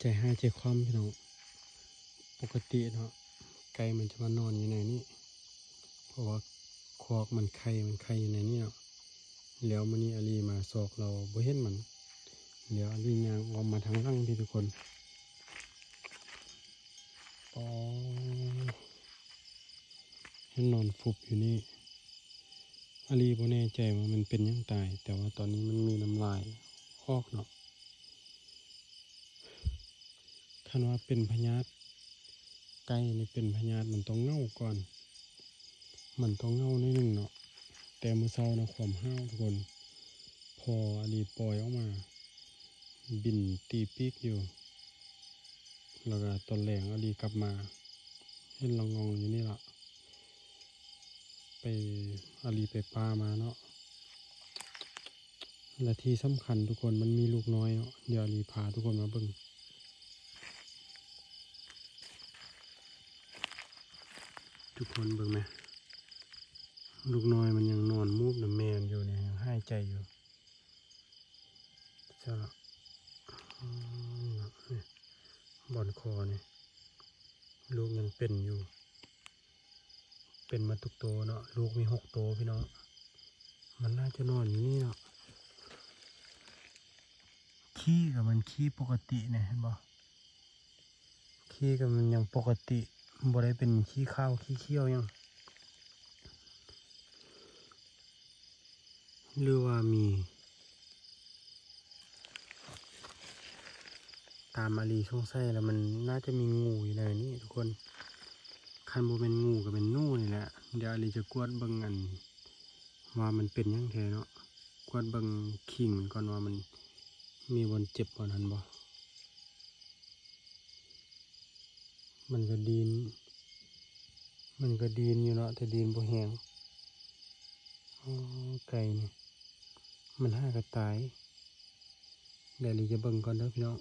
ໃຈຮ້າຍໃຈຄວາມພີ່ນ້ອງ. ປົກກະຕິເນາະ ໄກ່ມັນຈະມານອນຢູ່ໃນນີ້ ເພາະວ່າຄອກມັນໄຂ່ ມັນໄຂ່ຢູ່ໃນນີ້ເນາະ. ແລ້ວມື້ນີ້ອາລີມາຊອກ ລາວບໍ່ເຫັນມັນ ແລ້ວອາລີຍ່າງອ້ອມມາທາງຫຼັງພີ້ທຸກຄົນ. ອໍ ເຫັນນອນຟຸບຢູ່ນີ້. ອາລີບໍ່ແນ່ໃຈວ່າມັນເປັນຫຍັງຕາຍ ແຕ່ວ່າຕອນນີ້ມັນມີນ້ຳລາຍອອກເນາະ. ຄັນວ່າເປັນພະຍາດ ໄກ່ນີ້ເປັນພະຍາດ ມັນຕ້ອງເຫງົາກ່ອນ ມັນຕ້ອງເຫງົາໜ້ອຍໜຶ່ງເນາະ. ແຕ່ມື້ເຊົ້ານະ ຄວາມຫ້າວທຸກຄົນ ພໍອາລີປ່ອຍອອກມາ ບິນຕີປີກຢູ່ ແລ້ວກະຕອນແລງອາລີກັບມາ ເຫັນລະງ່ອງຢູ່ນີ້ລະ. ໄປ ອາລີໄປປ່າມາເນາະ ແລະທີ່ສຳຄັນທຸກຄົນ ມັນມີລູກນ້ອຍເນາະ. ດຽວອາລີພາທຸກຄົນມາເບິ່ງ ທຸກຄົນເບິ່ງແມະ ລູກນ້ອຍມັນຍັງນອນມູບນຳແມ່ມັນຢູ່ນີ້ ຍັງຫາຍໃຈຢູ່. ເຈົ້າລະ ອືມ ນີ້ ບ່ອນຄໍນີ້ ລູກຍັງເປັນຢູ່ ເປັນໝົດທຸກໂຕເນາະ. ລູກມີຫົກໂຕພີ່ນ້ອງ ມັນໜ້າຈະນອນຢູ່ນີ້ເນາະ. ຂີ້ກໍມັນຂີ້ປົກກະຕິນີ້ ເຫັນບໍ່? ຂີ້ກໍມັນຍັງປົກກະຕິ ບໍ່ໄດ້ເປັນຂີ້ຂາວຂີ້ຂຽວຫຍັງ ຫຼືວ່າມີ ຕາມອາລີສົງໄສລະ ມັນໜ້າຈະມີງູຢູ່ໃນນີ້ທຸກຄົນ. ຄັນບໍ່ແມ່ນງູກໍແມ່ນໜູນີ້ແຫຼະ. ດຽວອາລີຈະກວດເບິ່ງ ອັນ ວ່າມັນເປັນຫຍັງແທ້ເນາະ ກວດເບິ່ງຄີງມັນກ່ອນວ່າມັນມີບ່ອນເຈັບບ່ອນຫັ້ນບໍ່. ມັນກໍດີ້ນ ມັນກໍດີ້ນຢູ່ເນາະ ແຕ່ດີ້ນບໍ່ແຮງ. ໂອ້ ໄກ່ນີ້ ມັນຫາກໍຕາຍ. ດຽວລີຈະເບິ່ງກ່ອນເດີພີ່ນ້ອງ.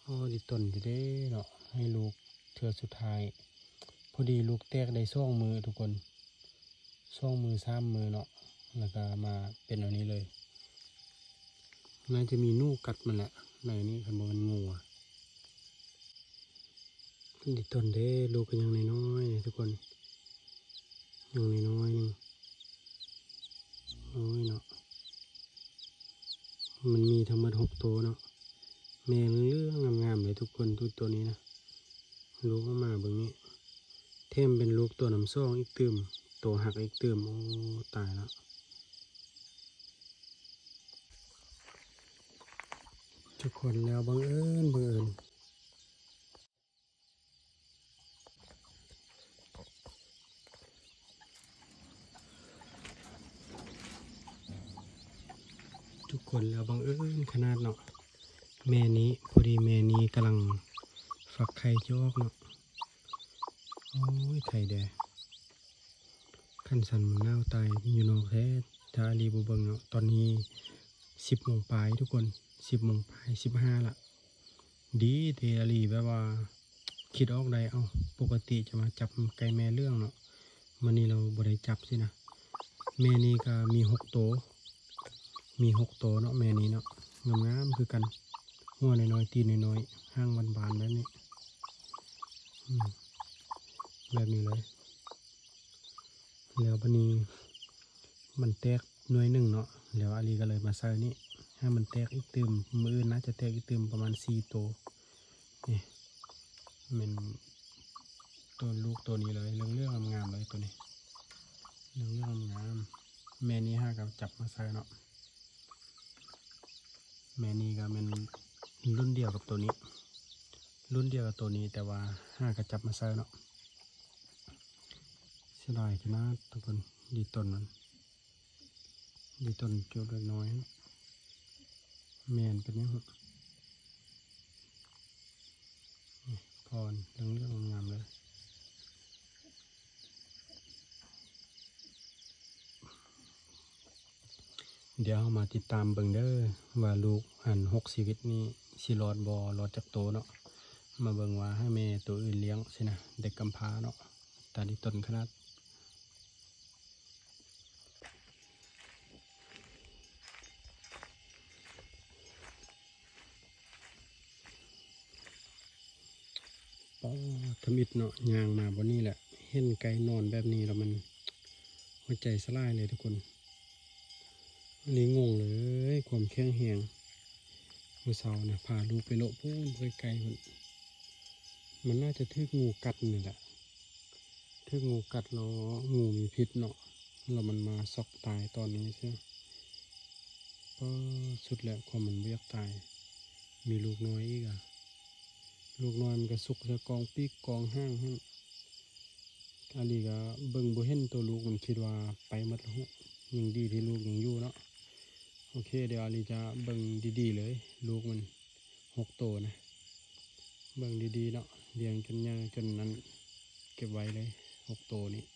ໂອ້ ດີຕົນແທ້ເນາະ ໃຫ້ລູກເທື່ອສຸດທ້າຍ. ພໍດີລູກແຕກໄດ້ສອງມື້ທຸກຄົນ ສອງມື້ສາມມື້ເນາະ ແລ້ວກໍມາເປັນອັນນີ້ເລີຍ. ໜ້າຈະມີໜູກັດມັນແຫຼະ ໃນນີ້ ຄັນບໍ່ແມ່ນງູ. ດີຕົນເດ້ ລູກກໍຍັງນ້ອຍໆ ທຸກຄົນ ຍັງນ້ອຍໆ ໜຶ່ງ. ໂອ້ຍເນາະ ມັນມີທັງໝົດຫົກໂຕເນາະ ແມ່ເຫຼືອງງາມໆ ເລີຍທຸກຄົນ. ໂຕນີ້ນະ ລູກອອກມາເບິ່ງນີ້ ແຖມເປັນລູກໂຕນຳສອງອີກຕື່ມ ໂຕຫັກອີກຕື່ມ. ໂອ້ ຕາຍລະ ທຸກຄົນ. ແລ້ວບັງເອີນ ບັງເອີນ ທຸກຄົນ ແລ້ວບັງເອີນຂະໜາດເນາະ ແມ່ນີ້ ພໍດີແມ່ນີ້ກຳລັງຟັກໄຂ່ຈະອອກເນາະ. ໂອ້ຍ ໄຂ່ແດ່ ຄັນຊັ້ນມັນໜາວຕາຍຢູ່ນອກແທ້ ຖ້າອາລີບໍ່ເບິ່ງເນາະ. ຕອນນີ້ສິບໂມງປາຍທຸກຄົນ ສິບໂມງປາຍ ສິບຫ້າລະ. ດີທີ່ອາລີແບບວ່າຄິດອອກໄດ້ ເອົ້າ ປົກກະຕິຈະມາຈັບໄກ່ແມ່ເຫຼືອງເນາະ ມື້ນີ້ລາວບໍ່ໄດ້ຈັບຊີ້ນະ. ແມ່ນີ້ກໍມີຫົກໂຕ ມີຫົກໂຕເນາະ ແມ່ນີ້ເນາະ ງາມໆ ຄືກັນ ຫົວນ້ອຍໆ ຕີນນ້ອຍໆ ຫາງບານໆ ແບບນີ້ ອືມ ແບບນີ້ເລີຍ. ແລ້ວບັດນີ້ມັນແຕກໜ່ວຍໜຶ່ງເນາະ ແລ້ວອາລີກໍເລີຍມາໃສ່ນີ້ ໃຫ້ມັນແຕກອີກຕື່ມ ມື້ອື່ນໜ້າຈະແຕກອີກຕື່ມປະມານສີ່ໂຕ. ນີ້ແມ່ນໂຕລູກໂຕນີ້ເລີຍ ເຫຼືອງໆ ງາມໆ ເລີຍໂຕນີ້ ເຫຼືອງໆ ງາມ. ແມ່ນີ້ຫາກໍຈັບມາໃສ່ເນາະ ແມ່ນີ້ກໍແມ່ນລຸ້ນດຽວກັບໂຕນີ້ ລຸ້ນດຽວກັບໂຕນີ້ ແຕ່ວ່າຫາກໍຈັບມາໃສ່ເນາະ. ເສຍດາຍຂະໜາດທຸກຄົນ ດີຕົນມັນ ດີຕົນຈຸດເລັກນ້ອຍ ແມ່ນເປັນຫຍັງ ນີ້ ພອນເຫຼືອງໆ ງາມໆ ເລີຍ. ດຽວເຮົາມາຕິດຕາມເບິ່ງເດີ ວ່າລູກອັນຫົກຊີວິດນີ້ຊິລອດບໍ່ ລອດຈັກໂຕເນາະ. ມາເບິ່ງວ່າໃຫ້ແມ່ໂຕອື່ນລ້ຽງຊີ້ນະ ເດັກກຳພ້າເນາະ ຕາດີຕົນຂະໜາດ. ທຳອິດເນາະ ຍ່າງມາບ່ອນນີ້ແຫຼະ ເຫັນໄກ່ນອນແບບນີ້ແລ້ວມັນຫົວໃຈສະຫຼາຍເລີຍທຸກຄົນ. ອັນນີ້ງົງເລີຍ ຄວາມແຂງແຮງ. ມື້ເຊົ້ານະ ພາລູກໄປເລາະພຸ້ນ ໄກໆພຸ້ນ. ມັນໜ້າຈະຖືກງູກັດນີ້ແຫຼະ ຖືກງູກັດແລ້ວ ງູມີພິດເນາະ ແລ້ວມັນມາຊອກຕາຍຕອນນີ້ເຊຍ. ປາ ສຸດແລ້ວ ຄວາມມັນບໍ່ຢາກຕາຍ. ມີລູກນ້ອຍອີກອະ ລູກນ້ອຍມັນກະຊຸກໃສ່ກອງປີກກອງຫາງຫັ້ນ. ອາລີກະເບິ່ງບໍ່ເຫັນໂຕລູກ ມັນຄິດວ່າໄປໝົດແລ້ວ. ຍັງດີທີ່ລູກຍັງຢູ່ເນາະ. ໂອເຄ ດຽວອາລີຈະເບິ່ງດີໆເລີຍ ລູກມັນຫົກໂຕນະ ເບິ່ງດີໆເນາະ ລ້ຽງຈົນໃຫຍ່ຈົນນັ້ນ ເກັບໄວ້ເລີຍຫົກໂຕນີ້.